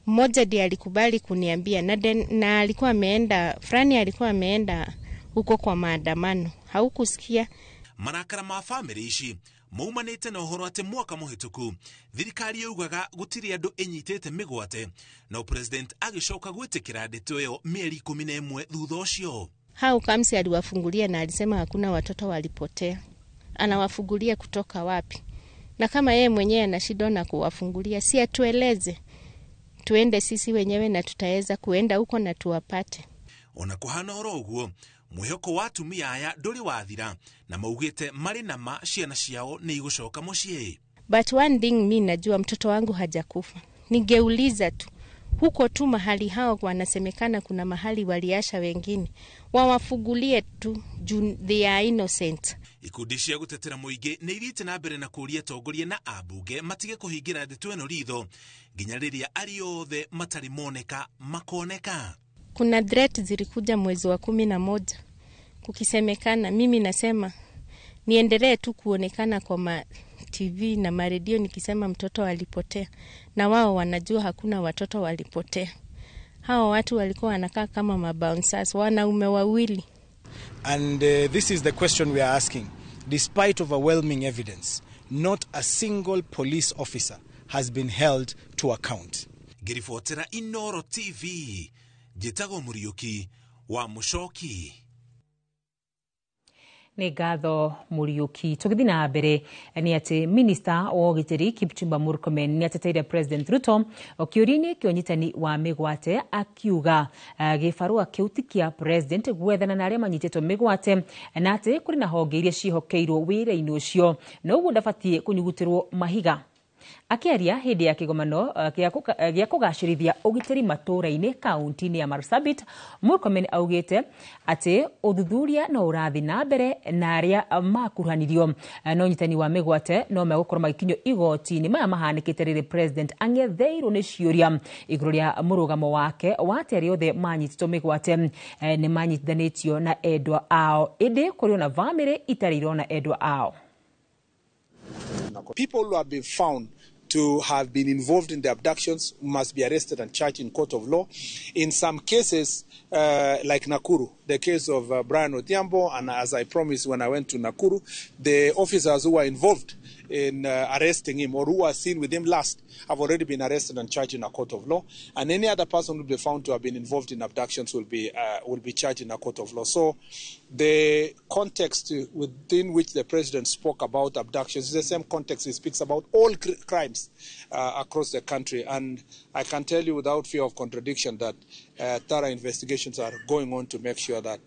Mmoja ndiye alikubali kuniambia, na alikuwa ameenda, fulani alikuwa ameenda huko kwa maandamano. Haukusikia. Marakara ma family ici maumanĩte na ũhoro atĩ mwaka mũhĩtũku thirikari yaugaga gũtirĩ andũ ĩnyitĩte mĩgwate, no president agĩcoka gwĩtĩkĩra ndeto ĩyo mĩeri 11 thutha ũcio. Hau Kamsi aliwafungulia na alisema hakuna watoto walipotea. Anawafungulia kutoka wapi? Na kama yeye mwenyewe anashindwa na kuwafungulia, si atueleze tuende sisi wenyewe na tutaweza kuenda huko na tuwapate. Ona kuhana oro ũguo, mwĩhoko wa atumia aya ndũrĩ wathira, na maugĩte marĩ na ma ciana ciao nĩ igũcoka mũciĩ. But one thing mi najua mtoto wangu hajakufa. Ningeuliza tu huko tu mahali hao wanasemekana kuna mahali waliasha wengine, wawafugulie tu juu they are innocent. Ikundi cia gũtetera mũingĩ nĩ ithiĩte na mbere na kũũria atongoria na ambunge matige kũhingĩra ndeto ĩno ritho nginya rĩrĩa arĩa othe matarĩ moneka makoneka. Kuna threat zilikuja mwezi wa 11 kukisemekana, mimi nasema niendelee tu kuonekana kwa ma TV na maredio nikisema mtoto alipotea, na wao wanajua hakuna watoto walipotea. Hao watu walikuwa wanakaa kama mabouncers, wanaume wawili. And this is the question we are asking. Despite overwhelming evidence, not a single police officer has been held to account. Ngĩribotera Inoro TV, njĩtagwo Mũriũki wa Mũcoki. Nĩ ngatho Mũriũki. Tũgĩthiĩ na mbere nĩ atĩ minista wa ũgitĩri Kipchumba Murkomen nĩ ateteire President Ruto kĩũria-inĩ kĩa ũnyitani wa mĩgwate, akiuga gĩbarũa kĩu ti kĩa president gwethana na arĩa manyitĩtwo mĩgwate, na atĩ kũrĩ na honge iria ciĩhokeirwo wĩra-inĩ ũcio, na ũguo ndabatiĩ kũnyugutĩrwo mahiga. Akĩaria hĩndĩ ya kĩgomano gĩa kũgacĩrithia ũgitĩri matũũra-inĩ kaunti-inĩ ya Marsabit, Murkomen augĩte atĩ ũthuthuria no ũrathiĩ na mbere na arĩa makuruhanirio na ũnyitani wa mĩgwate no megũkorwo magĩkinyio igoti-inĩ. Maya mahanĩkĩte rĩrĩ president ang'etheirwo nĩ ciũria igũrũ rĩa mũrũgamo wake wa atĩ arĩa othe manyitĩtwo mĩgwate nĩ manyitithanĩtio na endwa ao, ĩndĩ kũrĩ ona bamĩrĩ itarĩ irona endwa ao. People who have been found to have been involved in the abductions must be arrested and charged in court of law. In some cases, like Nakuru, the case of Brian Odhiambo, and as I promised when I went to Nakuru, the officers who were involved in arresting him or who were seen with him last have already been arrested and charged in a court of law. And any other person who will be found to have been involved in abductions will be charged in a court of law. So the context within which the president spoke about abductions is the same context he speaks about all crimes across the country. And I can tell you without fear of contradiction that thorough investigations are going on to make sure that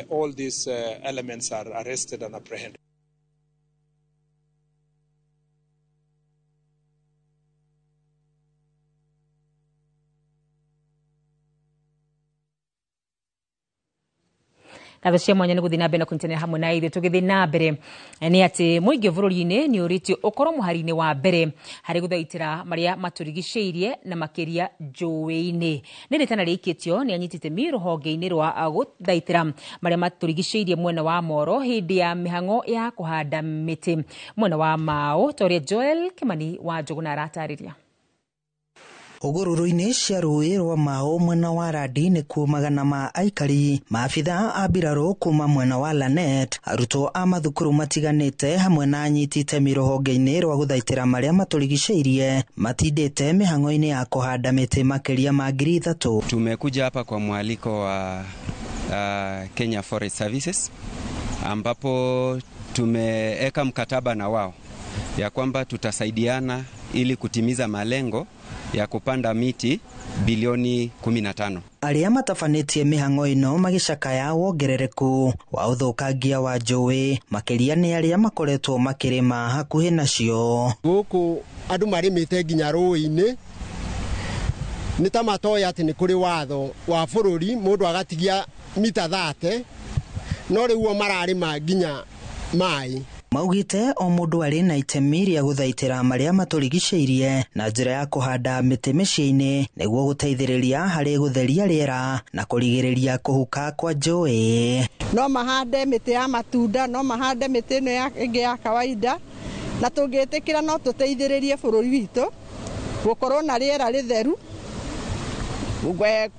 all these elements are arrested and apprehended. Ngatho cia mwanya nĩ gũthiĩ na mbere na kũnyitanĩra hamwe na ithuĩ. Tũgĩthiĩ na mbere nĩ atĩ mũingĩ bũrũri-inĩ nĩ ũrĩtio ũkorwo mũhari-inĩ wa mbere harĩ gũthaitĩra marĩa matũrigicĩirie na makĩria njũĩ-inĩ. Nĩ rĩtana rĩikĩtio nĩ anyitĩte itemi rũhonge-inĩ rwa gũthaitĩra marĩa matũrigicĩirie mwena wa Moro hĩndĩ ya mĩhang'o ya kũhanda mĩtĩ mwena wa Mau, ta ũrĩa Joel Kimani wa Njũgũna aratarĩria. Hũgũrũrũ-inĩ cia rũĩ rwa Mau mwena wa Radi nĩkuo magana ma aikari, maabitha a mbirarũ kuma mwena wa Lanet, arutwo a mathukuru matiganĩte hamwe na anyiti itemi rũhonge-inĩ rwa gũthaitĩra marĩa matũrigicĩirie matindĩte mĩhang'o-inĩ ya kũhanda mĩtĩ makĩria ma 3,000. Tumekuja hapa kwa mwaliko wa Kenya Forest Services ambapo tumeweka mkataba na wao ya kwamba tutasaidiana ili kutimiza malengo ya kupanda miti bilioni 15. Arĩa matabanĩtie mĩhang'o ĩno magĩcakaya wongerereku wa ũthũkangia wa njũĩ makĩria nĩ arĩa makoretwo makĩrĩma hakuhĩ nacio. Gũkũ andũ marĩmĩte nginya rũĩ-inĩ nĩ ta matoĩ atĩ nĩ kũrĩ watho wa bũrũri mũndũ agatigia mita 30 no rĩu o mararĩma nginya maĩ. Maugĩte o mũndũ arĩ na itemi rĩa gũthaitĩra marĩa matũrigicĩirie na njĩra ya kũhanda mĩtĩ mĩciĩ-inĩ nĩguo gũteithĩrĩria harĩ gũtheria rĩera na kũrigĩrĩria kũhuka kwa njũĩ. No mahande mĩtĩ ya matunda, no mahande mĩtĩ ĩno ĩngĩ ya kawaida, na tũngĩtĩkĩra no tũteithĩrĩrie bũrũri witũ gũkorwo na rĩera rĩtheru,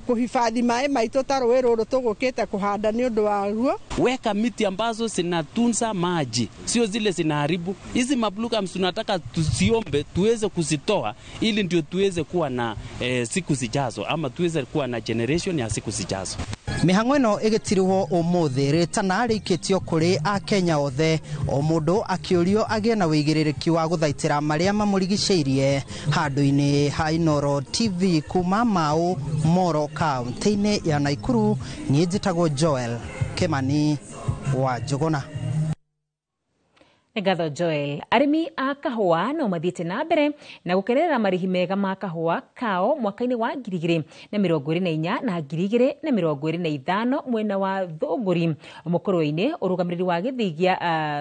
kuhifadhi maĩ maitũ ta rũĩ rũrũ tũgũkĩte kũhanda nĩ ũndũ waruo. Weka miti ambazo zinatunza maji, sio zile zinaharibu. Hizi mablukams tunataka tusiombe tuweze kuzitoa ili ndio tuweze kuwa na siku zijazo, ama tuweze kuwa na generation ya siku zijazo. Mĩhang'o ĩno ĩgĩtirwo ũmũthĩ rĩtana rĩikĩtio kũrĩ akenya othe, o mũndũ akĩũrio agĩe na wĩigĩrĩrĩki wa gũthaitĩra marĩa mamũrigicĩirie. Handũ-inĩ ha Inooro TV kuma Mau Moro kaunti-inĩ ya Nakuru, niĩ njĩtagwo Joel Kimani wa Njũgũna. Ngatho Joel. Arĩmi a kahũa no mathiĩte na mbere na gũkenerera marĩhi mega ma kahũa kao mwaka-inĩ wa 2024 na 2025 mwena wa Thũngũri mũkũrwe-inĩ. Ũrũgamĩrĩri wa gĩthĩi gĩa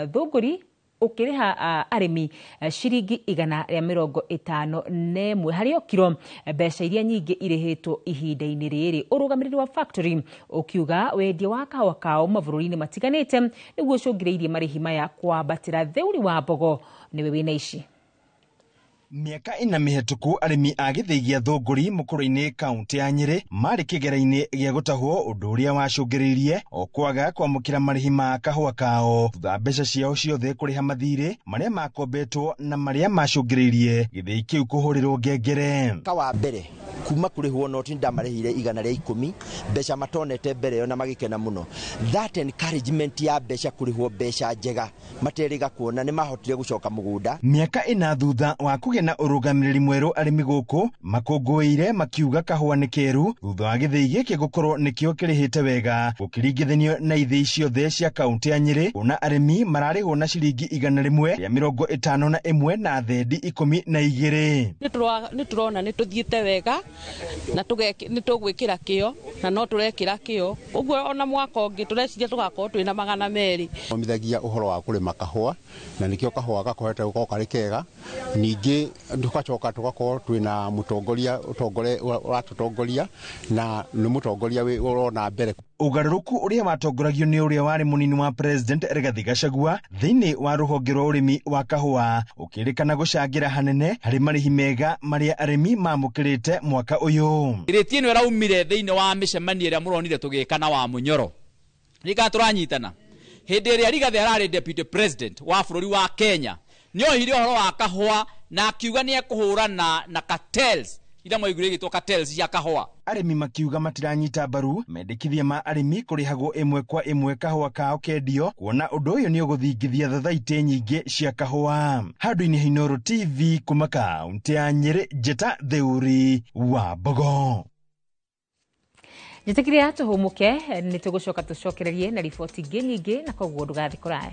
Thũngũri ũkĩrĩha arĩmi ciringi 151 harĩ o kiro, mbeca iria nyingĩ irĩhĩtwo ihinda-inĩ rĩrĩ. Ũrũgamĩrĩri wa factory ũkiuga wendia wa kahũa kao mabũrũri-inĩ matiganĩte nĩguo ũcũngĩrĩirie marĩhi maya kwambatĩra. Theuri wa Mbogo nĩwe wĩna ici. Mĩaka ĩna mĩhetũku arĩmi a gĩthĩi gĩa Thũngũri mũkũrũ-inĩ kaunti ya Nyĩrĩ marĩ kĩgera-inĩ gĩa gũtahwo, ũndũ ũrĩa wacũngĩrĩirie o kwaga kwamũkĩra marĩhi ma kahũa kao thutha mbeca ciao ciothe kũrĩha mathirĩ marĩa makombetwo na marĩa macũngĩrĩirie gĩthĩi kĩu kũhũrĩrwo ngengere. Mwaka wa mbere kuma kũrĩhwo noti ndamarĩhire 110 mbeca matonete mbere ĩyo na magĩkena mũno. That encouragement ya mbeca kũrĩhwo mbeca njega materĩga kuona nĩ mahotire gũcoka mũgũnda. Mĩaka ĩna thutha wa kũgĩa na ũrũgamĩrĩri mwerũ arĩmi gũkũ makũngũĩire makiuga kahũa nĩ keru thutha wa gĩthĩi gĩkĩ gũkorwo nĩkĩo kĩrĩhĩte wega gũkĩringithanio na ithĩi ciothe cia kaunti ya Nyĩrĩ, kuona arĩmi mararĩhwo na ciringi 151 na thendi 12. Nĩ tũrona nĩ tũthiĩte wega na nĩ tũgwĩkĩra kĩo na no tũrekĩra kĩo, ũguo ona mwaka ũngĩ tũreciria tũgakorwo twĩna 200. Thomithagia ũhoro wa kũrĩma kahũa na nĩkĩo kahũa gakohete gũkorwo karĩ kega, ningĩ tugacoka tugakorwo twĩna mũtongoria ũratũtongoria na nĩ mũtongoria ũrona mbere. Ũgarũrũku ũrĩa watongoragio nĩ ũrĩa warĩ mũnini wa President Rigathi Gachagua thĩinĩ wa rũhonge rwa ũrĩmi wa kahũa ũkĩrĩkana gũcangĩra hanene harĩ marĩhi mega marĩa arĩmi mamũkĩrĩte mwaka ũyũ. Rĩti ĩno ĩraumire thĩinĩ wa mĩcemanio ĩrĩa mũronire tũgĩka na wa Mũnyoro rĩka tũranyitana hĩndĩ ĩrĩa Rigathi ararĩ deputy president wa bũrũri wa Kenya nĩohire ũhoro wa kahũa na akiuga nĩ ekũhũrana na cartels ira mwaiguire igĩtwo cartels cia kahũa. Arĩmi makiuga matiranyita mbaru mendekithia ma arĩmi kũrĩhagwo ĩmwe kwa ĩmwe kahũa kao kendio, kuona ũndũ ũyũ nĩ ũgũthingithia thathaitĩ nyingĩ cia kahũa. Handũ-inĩ ha Inooro TV kuma kaunti ya Nyĩrĩ, Njĩta Theuri wa Mbogo. Njĩtĩkĩria tũhũmũke, nĩ tũgũcoka tũcokererie na riboti ingĩ nyingĩ, na koguo ndũgathiĩ kũraya.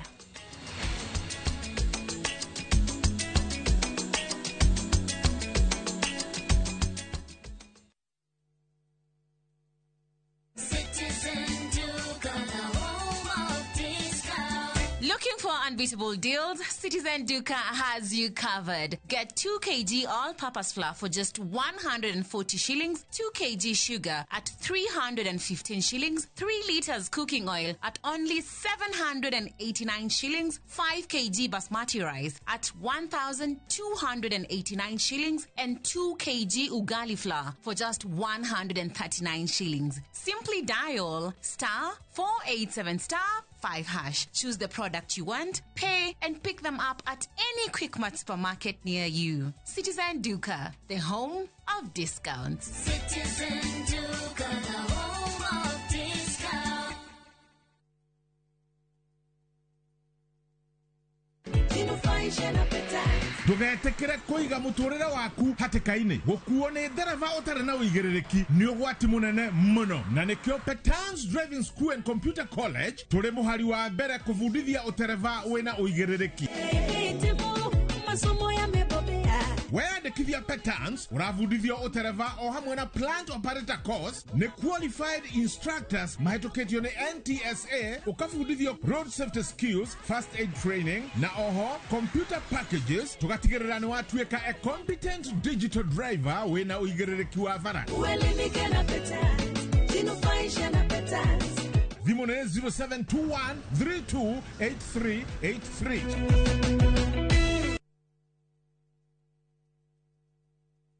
Looking for unbeatable deals? Citizen Duka has you covered. Get 2 kg all-purpose flour for just 140 shillings, 2 kg sugar at 315 shillings, 3 liters cooking oil at only 789 shillings, 5 kg basmati rice at 1,289 shillings, and 2 kg ugali flour for just 139 shillings. Simply dial star 487 star 5 hash. Choose the product you want, pay, and pick them up at any Quickmart supermarket near you. Citizen Duka, the home of discounts. Citizen Duka, the home of discounts. Ndũgetĩkĩre kũiga mũtũrĩre waku hatĩka-inĩ. Gũkuo nĩ ndereba ũtarĩ na ũigĩrĩrĩki nĩ ũgwati mũnene mũno, na nĩkĩo Petans Driving School and Computer College tũrĩ mũhari wa mbere kũbundithia ũtereba wĩna ũigĩrĩrĩki. Masomo yamebobea. Weyandĩkithia Petans ũrabundithio ũtereba o hamwe na plant operator course nĩ qualified instructors mahĩtũkĩtio nĩ NTSA, ũkabundithio road safety skills, first aid training na oho computer packages, tũgatigĩrĩra nĩ watuĩka a competent digital driver wĩna ũigĩrĩrĩki wa bara. Uelimike na Petans, jinufaishe na Petans. Thimũ nĩ 0721 328383.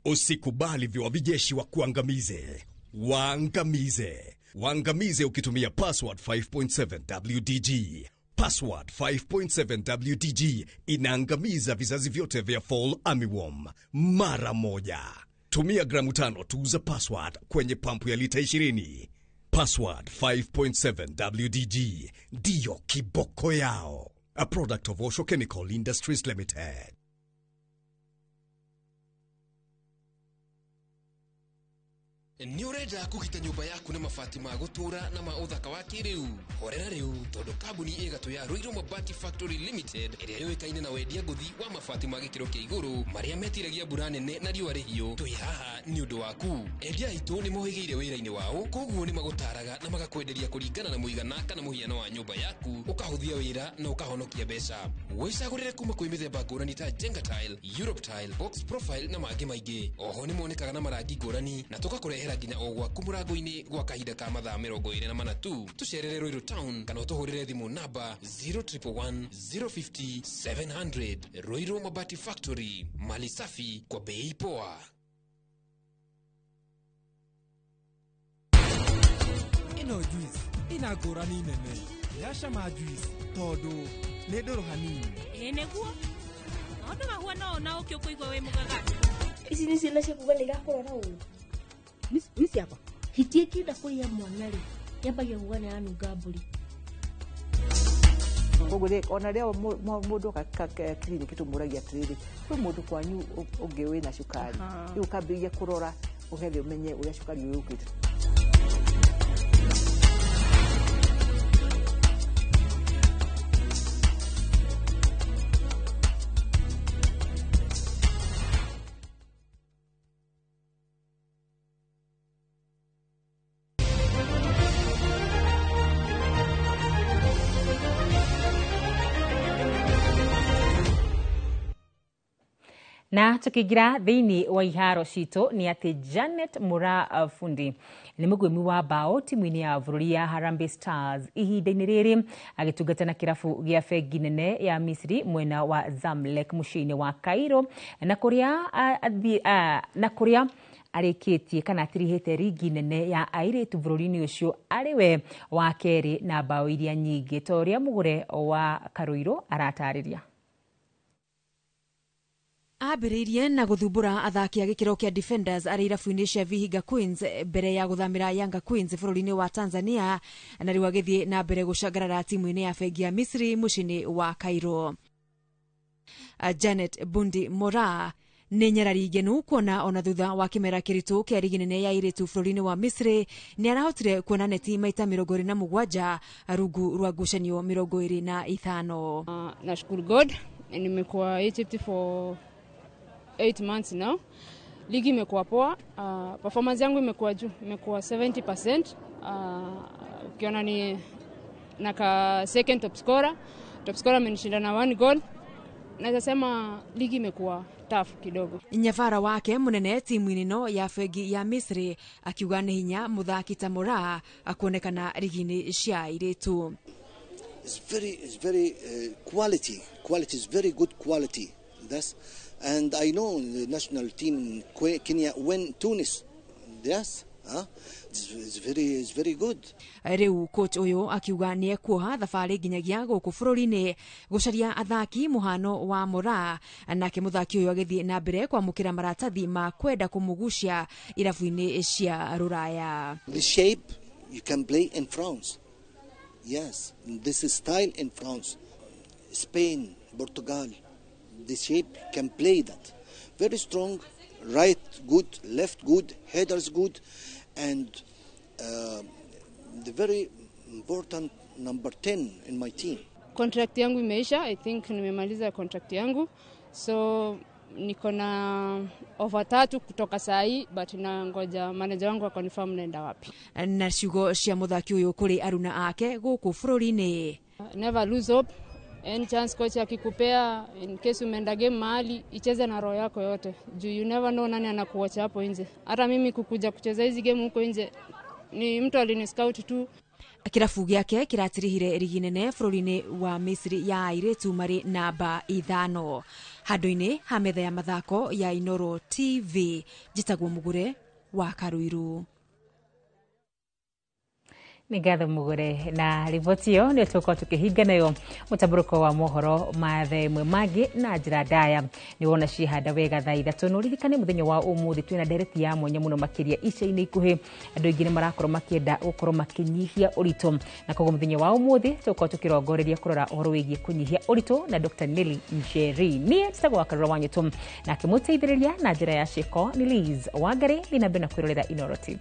Usikubali viwavijeshi wa kuangamize. Waangamize. Waangamize ukitumia password 5.7 WDG. Password 5.7 WDG inaangamiza vizazi vyote vya fall armyworm mara moja. Tumia gramu 5 tu za password kwenye pampu ya lita 20. Password 5.7 WDG ndiyo kiboko yao. A product of Osho Chemical Industries Limited. Nĩ ũrenda kũgita nyũmba yaku na mabati ma gũtũũra na ma ũthaka wa kĩrĩu? Horera rĩu tondũ kambuni ĩgatũ ya Ruiru Mabati Factory Limited ĩrĩa yũĩkaine na wendia ngũthi wa mabati ma gĩkĩro kĩa igũrũ marĩa metiragia mbura nene na riũa rĩhiũ, twĩ haha nĩ ũndũ waku. Endia aitũ nĩ mohĩgĩire wĩra-inĩ wao, koguo nĩ magũtaraga na magakwenderia kũringana na mũigana kana mũhiano wa nyũmba yaku, ũkahũthia wĩra na ũkahonokia mbeca. Wĩcagũrĩre kuma kwĩ mĩthemba ngũrani ta Jenga Tile, Europe Tile, Box Profile na mangĩ maingĩ. Oho nĩ monekaga na marangi ngũrani na tũgakũrehera nginya o gwaku mũrango-inĩ gwa kahinda ka mathaa 24 tu. Tũcerere Ruiru Town kana ũtũhũrĩre thimũ namba 0111 050 700. Ruiru Mabati Factory, mali safi kwa bei poa. Ĩno juice ĩna ngũrani nene, yacama juice tondũ nĩ ndũrũ hanini. Ĩĩ nĩguo maũndũ mahuana ũũ na ũkĩ ũkũigua wĩ mũgagatu. Ici nĩ ciana cia kuga nĩ irakũrora ũũ. Nĩ ciakwa. Hiti ĩkĩenda kũrĩa mwana rĩ, yambagia kuga nĩ yanunga mbũri. Koguo rĩ, ona rĩo mũndũ oka kiriniki tũmũragia atĩrĩrĩ, kwĩ mũndũ kwanyu ũngĩ wĩna cukari, rĩu ũkambĩrĩria kũrora ũgethe ũmenye ũrĩa cukari ũyũ ũkĩte. Na tukiingira thiini wa iharo citũ nĩ atĩ Janet Mura Fundi nĩ mũgwĩmi wa bao timu-inĩ ya bũrũri ya Harambee Stars ihinda-inĩ rĩrĩ agĩtungata na kĩrabu gĩa bengi nene ya Misri mwena wa Zamalek mũciĩ-inĩ wa Cairo, na kũrĩa arĩkĩtie kana atirihĩte rigi nene ya airĩtu bũrũri-inĩ ũcio arĩ we wa kerĩ na bao iria nyingĩ, ta ũrĩa mũgũre wa Karũirũ aratarĩria. Ambĩrĩirie na gũthumbũra athaki a gĩkĩro kĩa Defenders arĩ irabu-inĩ cia Vihiga Queens mbere ya gũthamĩra Yanga Queens bũrũri-inĩ wa Tanzania, na rĩu agĩthiĩ na mbere gũcangarara timu-inĩ ya bengi ya Misri mũciĩ-inĩ wa Cairo. Janet Bundi Mora nĩ nyarari ngenu kuona ona thutha wa kĩmera kĩritũ kĩa rigi nene ya airĩtu bũrũri-inĩ wa Misri nĩ arahotire kuona neti maita 27 rungu rwa ngucanio 25. Nashukuru God, nimekuwa Egypt for 8 months now. Ligi imekuwa poa, performance yangu imekuwa juu, imekuwa 70%. Ukiona ni naka second top scorer, Top scorer amenishinda na 1 goal. Naweza sema ligi imekuwa tough kidogo. Nyabara wake munene timu-inĩ ĩno ya bengi ya Misri akiuga nĩ hinya mũthaki ta Moraa akuonekana rigi-inĩ cia airĩtu. It's very quality. Quality is very good quality. That's, and I know the national team in Kenya win Tunis. Yes, huh? It's very good. Rĩu coach ũyũ akiuga nĩ ekuoha thabarĩ nginyagia gũkũ bũrũri-inĩ gũcaria athaki mũhano wa Moraa, nake mũthaki ũyũ agĩthiĩ na mbere kwamũkĩra maratathi ma kwenda kũmũgucia irabu-inĩ cia rũraya. The shape you can play in France. Yes, this is style in France, Spain, Portugal. The shape can play that. Very strong, right good, left good, headers good, and the very important number 10 in my team. Contract yangu imeisha, I think nimemaliza contract yangu. So niko na offer 3 kutoka saa hii, but nangoja manager wangu akonfirm naenda wapi. Na ciugo cia muthaki uyu kuri aruna ake guku bũrũri-inĩ. Never lose hope. Any chance coach akikupea, in case umeenda game mahali, icheze na roho yako yote. Juu you never know nani anakuacha hapo nje. Hata mimi kukuja kucheza hizi game huko nje ni mtu aliniscout tu. Kirabu gĩake kĩratirihire rigi nene bũrũri-inĩ wa Misri ya airĩtu marĩ namba 5. Handũ-inĩ ha metha ya mathako ya Inoro TV, njĩtagwo Mugure wa Karuiru. Nĩ ngatho Mugure na riboti ĩyo nĩ tũkorwo tũkĩhinga nayo mũtambũrũko wa mohoro ma thaa ĩmwe mangĩ na njĩra ndaya. Nĩ wona ciĩhanda wega thaa 3. No ririkane mũthenya wa ũmũthĩ twĩna ndereti ya mwanya mũno makĩria ica-inĩ ikuhĩ. Andũ aingĩ nĩ marakorwo makĩenda gũkorwo makĩnyihia ũritũ, na koguo mũthenya wa ũmũthĩ tũkorwo tũkĩrongoreria kũrora ũhoro wĩgiĩ kũnyihia ũritũ na Dr. Nelly Njeri. Niĩ njĩtagwo Wakarura wa Nyũtũ, nake mũteithĩrĩria na njĩra ya ciĩko nĩ Liz Wangari. Thiĩ na mbere na kwĩrorera Inoro TV.